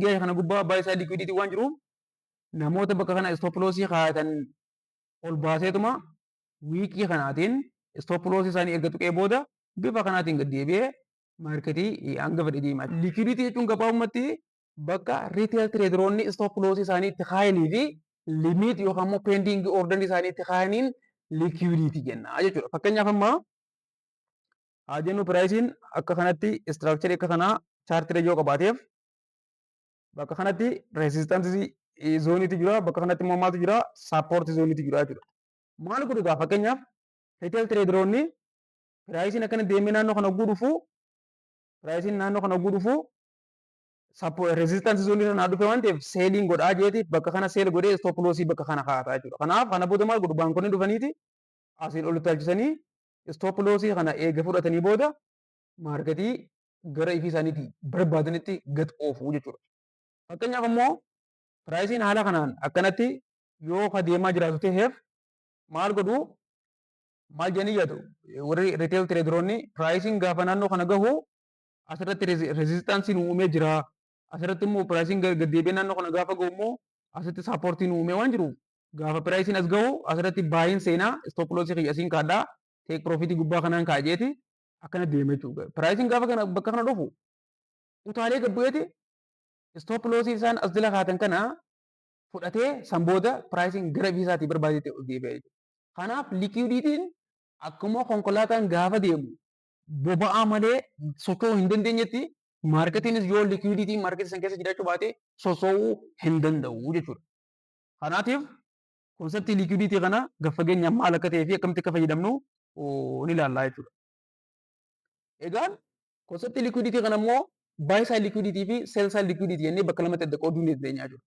Kana gubbaa buy side liquidity waan jiruuf, namoota bakka kana stop lossii kaayatan ol baaseetuma wickii kanaatiin stop lossii isaanii erga tuqee booda bifa kanaatiin gad deebi'ee marketii hanga fedhe deema. Liquidity jechuun gabaabumatti bakka retail traderoonni stop lossii isaanii itti kaayanii fi limit yookaan immoo pending order isaanii itti kaayaniin liquidity jenna jechuudha. Fakkeenyaaf, amma haa jennu, priceiin akka kanatti structure akka kanaa chartii yoo qabaateef, bakka kanatti resistance zoneiitu jira, bakka kanatti immoo maaltu jira? Support zoneiitu jira jechuudha. Maal godhu gaa? Fakkeenyaaf, retail traderoonni priceiin akkana deemee naannoo kana hogguu dhufu, priceiin naannoo kana hogguu dhufu, resistance zoneii irra naa dhufe waan ta'eef selliin godhaa jeeti bakka kana sell godhee stop lossii bakka kana kaa'ata jechuudha. Kanaaf kana booda maal godhu? Baankonni dhufaniiti asiin ol utaalchisanii stop lossii kana eega fudhatanii booda marketii gara ifii isaaniitti barbaadanitti gad oofu jechuudha. Fakkeenyaaf immoo priceiin haala kanaan akkanatti yoo ka deemaa jiraatu ta'eef maal godhu? Maal jedhanii yaadu warri retail traderoonni? Priceiin gaafa naannoo kana gahu asirratti resistanceiin uumee jira. Asirratti immoo priceiin gad deebi'ee naannoo kana gaafa gahu immoo asitti supportiin uumee waan jiru, gaafa priceiin as gahu asirratti buyin seenaa, stop lossii kiyya asiin kaadhaa, take profitii gubbaa kanaan kaajeeti akkana deema jechuudha. Priceiin gaafa kana bakka kana dhufu utaalee gad bu'eeti stop lossii isaan as jala kaatan kana fudhatee san booda priceiin gara isaatii barbaadetti ol deebi'a jechuudha. Kanaaf liquidityn akkuma konkolaataan gaafa deemu boba'aa malee socho'uu hin dandeenyetti, marketiinis yoo liquidityn marketii san keessa jiraachuu baate socho'uu hin danda'u jechuudha. Kanaatiif conceptii liquidity kana gad fageenyaan maal akka ta'ee fi akkamitti akka fayyadamnu ni ilaalla jechuudha. Egaan conceptii liquidity kana immoo buy side liquidity fi sell side liquidity jennee bakka lamatti adda qooduu ni dandeenya jechuudha.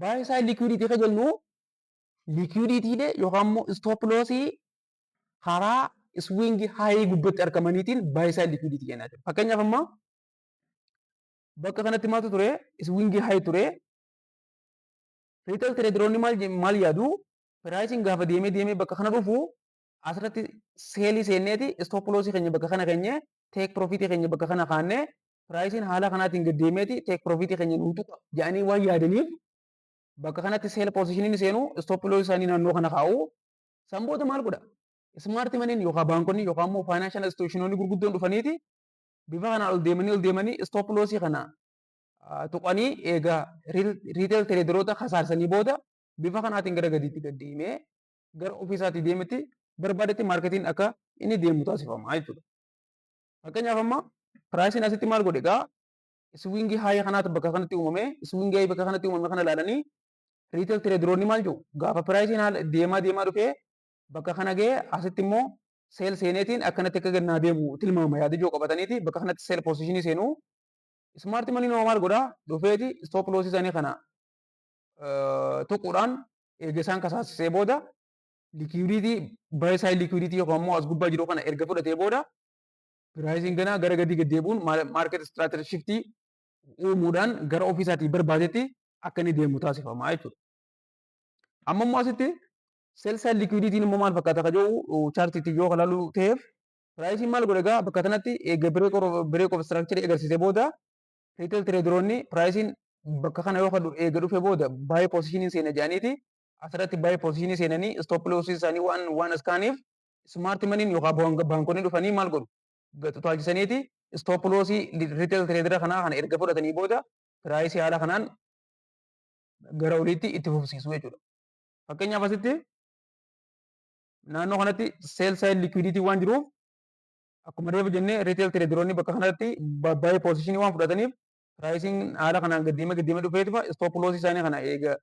Buy side liquidity kan jennu liquidity yookaan immoo stop lossii karaa swing high gubbatti argamaniitiin buy side liquidity jenna jechuudha. Fakkeenyaaf, amma bakka kanatti maaltu ture? Swing high ture. Retail traderoonni maal yaadu? Priceiin gaafa deemee deemee bakka kana dhufu asirratti sellii seenneeti stop lossii keenya bakka kana keenye, take profitii keenya bakka kana kaannee, priceiin haala kanaatiin gad deemeeti take profitii keenya nuu tuqa jedhanii waan yaadaniif bakka kanatti sell positioniin seenu, stop lossii isaanii naannoo kana kaa'u. San booda maal godha? Smart moneyn yookaan baankonni yookaan immoo financial institutionoonni gurguddoon dhufaniiti bifa kanaan ol deemanii ol deemanii stop lossii kana tuqanii eegaa retail traderoota kasaarsanii booda bifa kanaatiin gara gadiitti gad deemee gara ofiisaatii deemetti barbaadetti marketiin akka inni deemu taasifama jechuudha. Fakkeenyaaf, amma priceiin asitti maal godhe egaa? Swing high kanaatu bakka kanatti uumame. Swing high bakka kanatti uumame kana ilaalanii retail traderoonni maal jedhu? Gaafa priceiin haala deemaa deemaa dhufee bakka kana ga'ee asitti immoo sell seeneetiin akkanatti akka gannaa deemu tilmaama yaada ijoo qabataniiti bakka kanatti sell positionii seenuu. Smart moneyn maal godhaa? Dhufeeti stop lossii isaanii kana tuquudhaan eega isaan kasaasisee booda liquidity, buy side liquidity yookaan immoo as gubbaa jiru kana erga fudhatee booda priceiin ganaa gara gadii gad deebi'uun market structure shiftii uumuudhaan gara ofiisaatii barbaadetti akka inni deemu taasifama jechuudha. Amma immoo asitti sell side liquidityn immoo maal fakkaata ka jedhu chartiitti yoo ilaallu ta'eef, priceiin maal godhe egaa? Bakka kanatti eega break of structure agarsiisee booda retail traderoonni priceiin bakka kana yoo eega dhufe booda buy positionii seena jedhaniiti asirratti buy positionii seenanii stop lossii isaanii waan as kaaniif, smart moneyn yookaan baankonni dhufanii maal godhu? Utaalchisaniiti stop lossii retail tradera kanaa kana erga fudhatanii booda priceii haala kanaan gara oliitti itti fufsiisu jechuudha. Fakkeenyaaf, asitti naannoo kanatti sell side liquidity waan jiruuf, akkuma reefu jennee retail traderoonni bakka kanatti buy positionii waan fudhataniif, priceiin haala kanaan gad deemee gad deemee dhufeetuma stop lossii isaanii kana eega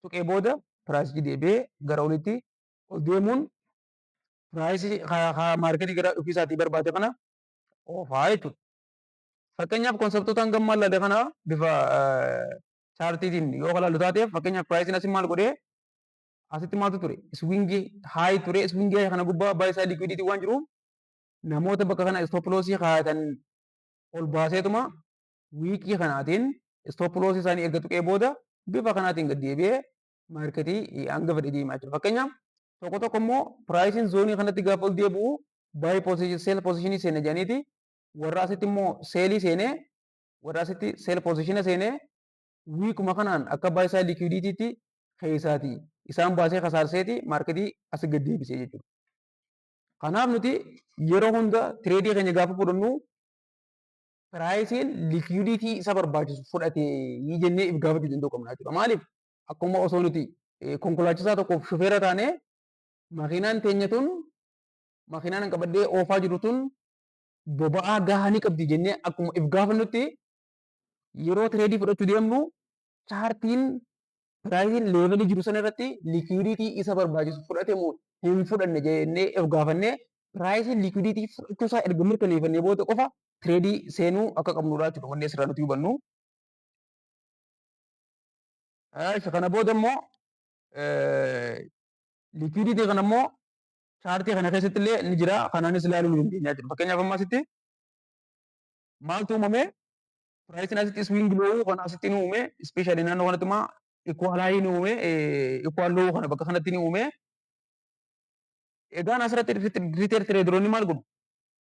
tuqee booda priceichi deebi'ee gara olitti ol deemuun priceii marketii gara ofii isaatii barbaade kana oofaa jechuudha. Fakkeenyaaf, conceptoota hanga ammaa ilaale kana bifa chartiitiin yoo ilaallu taateef, fakkeenyaaf, priceiin asii maal godhee? Asitti maaltu ture? Swing high ture. Swing high kana gubbaa buy side liquidity waan jiruuf, namoota bakka kana stop lossii kaayatan ol baaseetuma wickii kanaatiin stop lossii isaanii erga tuqee booda bifa kanaatiin gad deebi'ee marketii hanga fedhe deemaa jira. Fakkeenyaaf, tokko tokko immoo priceiin zoneii kanatti gaafa ol deebi'u buy position, sell positionii seena jedhaniiti warra asitti immoo sellii seenee, warra asitti sell positiona seenee Wickuma kanaan akka buy side liquiditytti keessaati isaan baasee kasaarseeti marketii as gad deebisee jechuudha. Kanaaf nuti yeroo hunda tradeii keenya gaafa fudhannu priceiin liquidity isa barbaachisu fudhatee jennee if gaafachuu danda'uu qabna jechuudha. Maaliif? Akkuma osoo nuti konkolaachisaa tokkoof shufeera taane, makiinaan teenya tun, makiinaan an qabadhee oofaa jiru tun boba'aa gahaa ni qabdi jennee akkuma if gaafannutti, yeroo tradeii fudhachuu deemnu chartiin priceiin levelii jiru sana irratti liquidity isa barbaachisu fudhate moo hin fudhanne jennee if gaafannee, priceiin liquidity fudhachuu isaa erga mirkaneeffannee booda qofa tradeii seenuu akka qabnudha jechuudha wanni asirraa nuti hubannu. Kana booda immoo liquidity kana immoo chartii kana keessatti illee ni jira, kanaanis ilaaluu ni dandeenya jechuudha. Fakkeenyaaf, amma asitti maaltu uumame? Priceiin asitti swing low kana asitti ni uume, especially naannoo kanatti immoo equal high ni uume, equal low kana bakka kanatti ni uume. Egaan asirratti retail traderoonni maal godhu?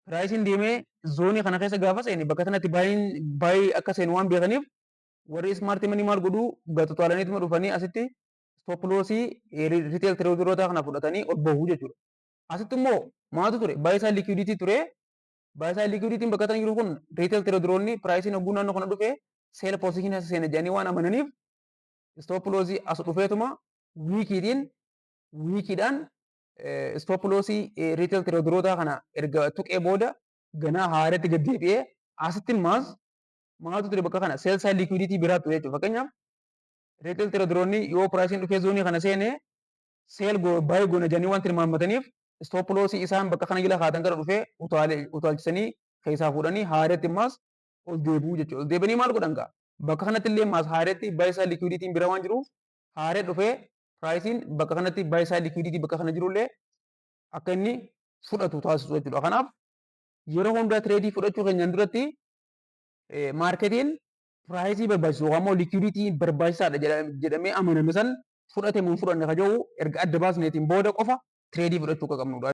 Priceiin deemee zoneii kana keessa gaafa seene bakka kanatti baay'ee akka seenu waan beekaniif, warri smart money maal godhu? Gatutaalaniituma dhufanii asitti stop lossii retail traderoota kana fudhatanii ol bahuu jechuudha. Asitti immoo maaltu ture? Buy side liquidity ture. Buy side liquidityn bakka kana jiru kun retail traderoonni priceiin hogguu naannoo kana dhufee sell positionii as seena jedhanii waan amananiif, stop lossii as dhufeetuma wickiidhaan stop lossii retail traderoota kana erga tuqee booda ganaa haaratti gad deebi'ee, asitti maas maaltu ture? Bakka kana sell side liquidity biraa ture jechuudha. Fakkeenyaaf, retail traderoonni yoo priceiin dhufee zoneii kana seene sell buy goona jedhanii waan tilmaammataniif, stop lossii isaan bakka kana jala kaatan gara dhufee utaalchisanii keessaa fuudhanii haaratti ammaas ol deebi'uu jechuudha. Ol deebi'anii maal godhan gaa? Bakka kanatti illee maas haaratti buy side liquidityn bira waan jiruuf, haaree dhufee priceiin bakka kanatti buy side liquidity bakka kana jirullee akka inni fudhatu taasisu jechuudha. Kanaaf yeroo hundaa tradeii fudhachuu keenyaan duratti marketiin priceii barbaachisu yookaan immoo liquidity barbaachisaadha jedhamee amaname san fudhate moo hin fudhanne ka jedhu erga adda baasneetiin booda qofa tradeii fudhachuu akka qabnudha.